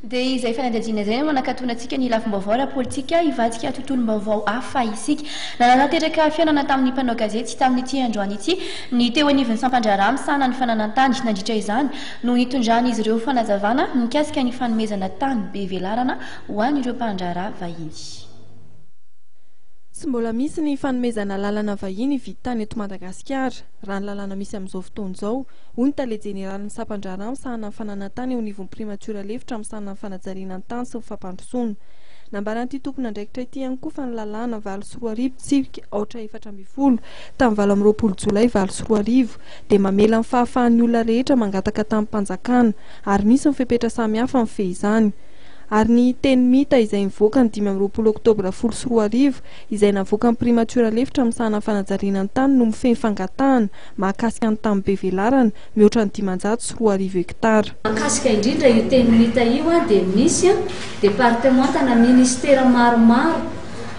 Dia izay fanadihadiana izay no manakatonantsika ny lafim-baovao ara-politika hivadika tontolom-baovao hafa isika. Nanatanteraka fihaonana tamin'ny mpanao gazety tamin'ity androany ity ny teo anivon'ny sampan-draharaha misahana ny fananan-tany. Nandritra izany no nitondran'izy ireo fanazavana mikasika ny fanomezana tany be velarana ho an'ireo mpandraharaha vahiny. Tsy mbola misy ny fanomezana lalana vahiny hividy tany eto Madagasikara, raha ny lalàna misy amin'izao fotoana izao, hoy ny tale jeneralin'ny sampan-draharaha misahana ny fananan-tany eo anivon'ny primatiora lefitra misahana ny fanajariana ny tany sy ny fampandrosoana. Nambaran'ity tompon'andraikitra ity ihany koa fa ny lalàna 2008 tsipika aotra 14 tamin'ny 28 jolay 2008 dia mamela ny fahafahan'ny olona rehetra mangataka tanim-panjakana ary misy ny fepetra samihafa mifehy izany. Ary ny teny mita izay nivoaka ny 25 oktobra 2010 izay navoakan'ny primatiora lefitra misahana ny fanajariana ny tany no mifehy ny fangatahana mahakasika ny tany be velarana mihoatra ny 2500 hektara. Mahakasika indrindra io teny mita io dia misy departemanta na ministera maromaro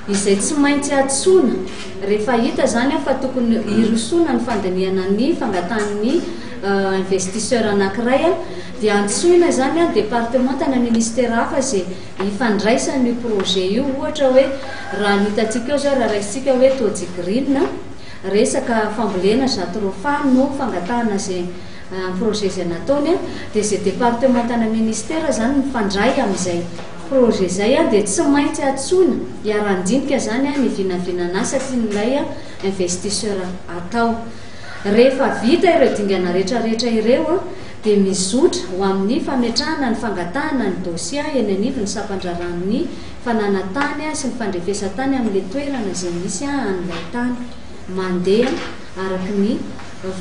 izay tsy maintsy antsoina rehefa hita izany fa tokony hirosoana ny fandinihana ny fangatahan'ny investisseur anankiray dia antsoina izany departemanta na ministera hafa izay ifandraisan'io projet io. Ohatra hoe raha ny hitantsika eo izao, raha raisintsika hoe Tozzi Green, resaka fambolena jatropha no fangatahana izay projet izay nataony, dia izay departemanta na ministera izany mifandray amin'izay projet izay dia tsy maintsy antsoina hiara-handinika izany ny vinavinan'asa tian'ilay investisseur atao. Rehefa vita ireo dingana rehetrarehetra ireo dia mizotra ho amin'ny fametrahana ny fangatahana ny dosie eny anivon'ny sampan-draharahan'ny fananan-tany sy ny fandrefesan-tany amin'ilay toerana izay misy an'ilay tany. Mandeha araka ny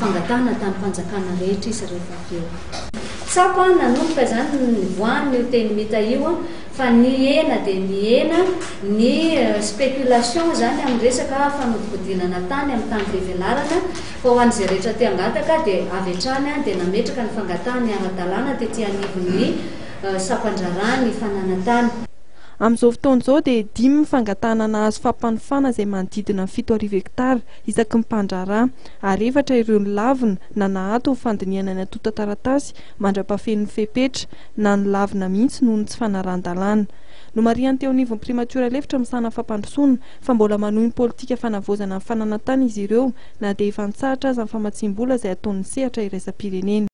fangatahana tanim-panjakana rehetra izy rehefa avy eo. Tsapa nanomboka izany ny nivoahan'io teny mita io fa nihena dia nihena ny spéculation izany amin'ny resaka fanodikodinana tany amin'ny tany be velarana fa ho an'izay rehetra te hangataka dia avy hatrany dia nametraka ny fangatahany ara-dalàna tety anivon'ny sampan-draharahan'ny fananan-tany. Amin'izao fotoana izao dia dimy ny fangatahana nahazo fampanofana izay manodidina ny 7000 hektara isaky ny mpandraharaha ary efatra ireo nolavina na naato ny fandinihana ny antontan-taratasy mandra-pahafeno ny fepetra na nolavina mihitsy noho ny tsy fanarahan-dalàna. Nomarihan'ny teo anivon'ny primatiora lefitra misahana ny fampandrosoana fa mbola manohy ny politika fanavaozana ny fananan-tany izy ireo na dia efa nitsahatra aza ny famatsiam-bola izay ataon'ny sehatra iraisam-pirenena.